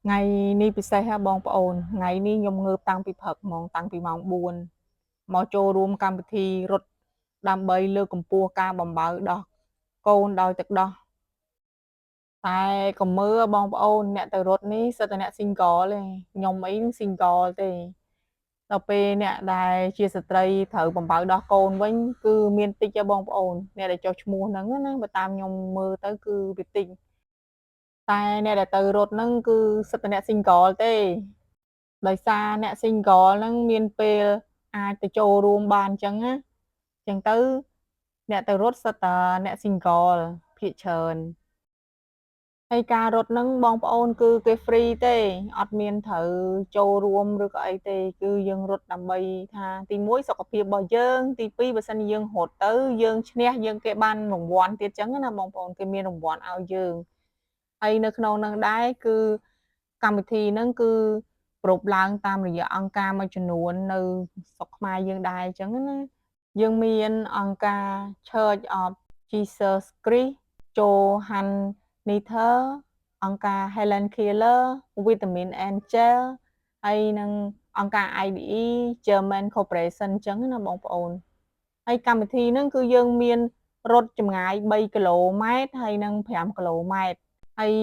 ថ្ងៃនេះពិសេសហ៎បងប្អូនថ្ងៃនេះខ្ញុំងើបតាំងពីព្រឹកហ្មងតាំងពីម៉ោង4មកចូលរួមកម្មវិធីរត់ដើម្បីលើកកម្ពស់ការបំបៅដោះកូនដោយទឹកដោះតែកុំមើលបងប្អូនអ្នកទៅរត់នេះសុទ្ធតែអ្នក single ទេខ្ញុំអីនឹង single ទេដល់ពេលអ្នកដែលជាស្ត្រីត្រូវបំបៅដោះកូនវិញគឺមានតិចទេបងប្អូនអ្នកដែលចុះឈ្មោះហ្នឹងណាបើតាមខ្ញុំមើលទៅគឺវាតិចតែអ្នកដែលទៅរត់ហ្នឹងគឺសុទ្ធតែអ្នក single ទេដោយសារអ្នក single ហ្នឹងមានពេលអាចទៅចូលរួមបានអញ្ចឹងណាអញ្ចឹងទៅអ្នកទៅរត់សុទ្ធតែអ្នក single ភាគច្រើនហើយការរត់ហ្នឹងបងប្អូនគឺគេ free ទេអត់មានត្រូវចូលរួមឬក៏អីទេគឺយើងរត់ដើម្បីថាទី1សុខភាពរបស់យើងទី2បើសិនជាយើងរត់ទៅយើងឈ្នះយើងគេបានរង្វាន់ទៀតចឹងណាបងប្អូនគេមានរង្វាន់ឲ្យយើងហើយនៅក្នុងហ្នឹងដែរគឺកម្មវិធីហ្នឹងគឺប្រារព្ធឡើងតាមរយៈអង្គការមួយចំនួននៅស្រុកខ្មែរយើងដែរអញ្ចឹងណាយើងមានអង្គការ Church of Jesus Christ Johanniter អង្គការ Helen Keller Vitamin Angel ហើយនិងអង្គការ IDE German Corporation អញ្ចឹងណាបងប្អូនហើយកម្មវិធីហ្នឹងគឺយើងមានរត់ចម្ងាយ3គីឡូម៉ែត្រហើយនិង5គីឡូម៉ែត្រហើយ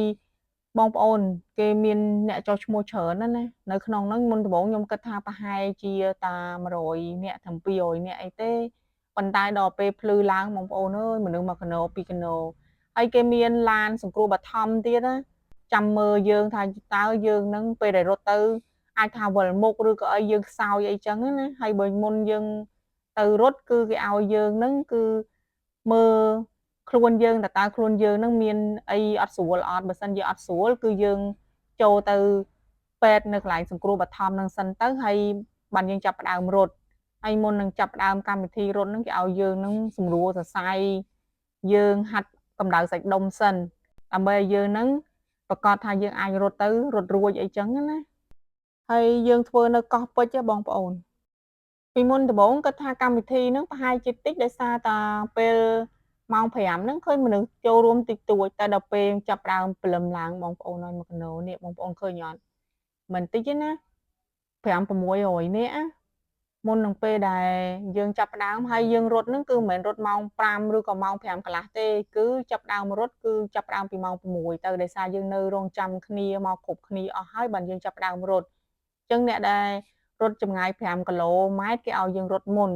បងប្អូនគេមានអ្នកចុះឈ្មោះច្រើនណាស់ណានៅក្នុងហ្នឹងមុនដំបូងខ្ញុំគិតថាប្រហែលជាតា100នាក់ត្រឹម200នាក់អីទេប៉ុន្តែដល់ពេលភ្លឺឡើងបងប្អូនអើយមនុស្សមួយកណោពីរកណោហើយគេមានឡានសង្គ្រោះបឋមទៀតណាចាំមើលយើងថាតើយើងនឹងពេលដែលរត់ទៅអាចថាវិលមុខឬក៏អីយើងខ្សោយអីចឹងណាហើយបើមុនយើងទៅរត់គឺគេឲ្យយើងនឹងគឺមើលខ្លួនយើងតើខ្លួនយើងនឹងមានអីអត់ស្រួលអត់បើសិនជាអត់ស្រួលគឺយើងចូលទៅពេទ្យនៅកន្លែងសង្គ្រោះបឋមនឹងសិនទៅហើយបានយើងចាប់ផ្ដើមរត់ហើយមុននឹងចាប់ផ្ដើមកម្មវិធីរត់នឹងគេឲ្យយើងនឹងសម្រួលសរសៃយើងហាត់កម្ដៅសាច់ដុំសិនដើម្បីឲ្យយើងនឹងប្រកាសថាយើងអាចរត់ទៅរត់រួចអីចឹងណាហើយយើងធ្វើនៅកោះពេជ្របងប្អូនពីមុនដំបូងគាត់ថាកម្មវិធីហ្នឹងប្រហែលជាតិចដោយសារតាពេលម៉ោង5ហ្នឹងឃើញមនុស្សចូលរួមតិចតួចតែដល់ពេលចាប់ផ្ដើមព្រលឹមឡើងបងប្អូនឲ្យមកកណោនេះបងប្អូនឃើញអត់មិនតិចទេណា5 600នាក់មុននឹងពេលដែលយើងចាប់ផ្ដើមហើយយើងរត់ហ្នឹងគឺមិនមែនរត់ម៉ោង5ឬក៏ម៉ោង5កន្លះទេគឺចាប់ផ្ដើមរត់គឺចាប់ផ្ដើមពីម៉ោង6ទៅដោយសារយើងនៅរងចាំគ្នាមកគ្រប់គ្នាអស់ហើយបានយើងចាប់ផ្ដើមរត់អញ្ចឹងអ្នកដែលរត់ចម្ងាយ5គីឡូម៉ែត្រគេឲ្យយើងរត់មុន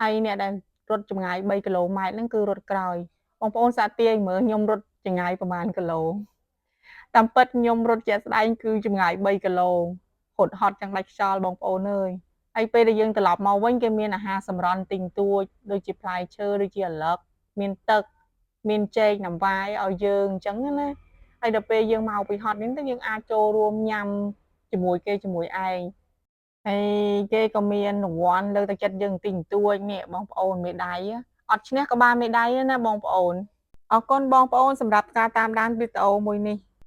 ហើយអ្នកដែលរត់ចម្ងាយ3គីឡូម៉ែត្រហ្នឹងគឺរត់ក្រោយបងប្អូនសាកទាយមើលខ្ញុំរត់ចម្ងាយប្រហែលគីឡូតាមពិតខ្ញុំរត់ជាក់ស្ដែងគឺចម្ងាយ3គីឡូហត់ហត់ចឹងដាច់ខ្យល់បងប្អូនអើយហើយពេលដែលយើងត្រឡប់មកវិញគេមានអាហារសម្រន់ទិញទួចដូចជាផ្លែឈើដូចជាឪឡឹកមានទឹកមានចេកណាំវ៉ាយឲ្យយើងអញ្ចឹងណាហើយដល់ពេលយើងមកពីហត់នេះទៅយើងអាចចូលរួមញ៉ាំជាមួយគេជាមួយឯងហើយគេក៏មានរង្វាន់លើកទឹកចិត្តយើងទិញទួចនេះបងប្អូនមេដៃអត់ឈ្នះក៏បានមេដៃណាបងប្អូនអរគុណបងប្អូនសម្រាប់ការតាមដានវីដេអូមួយនេះ។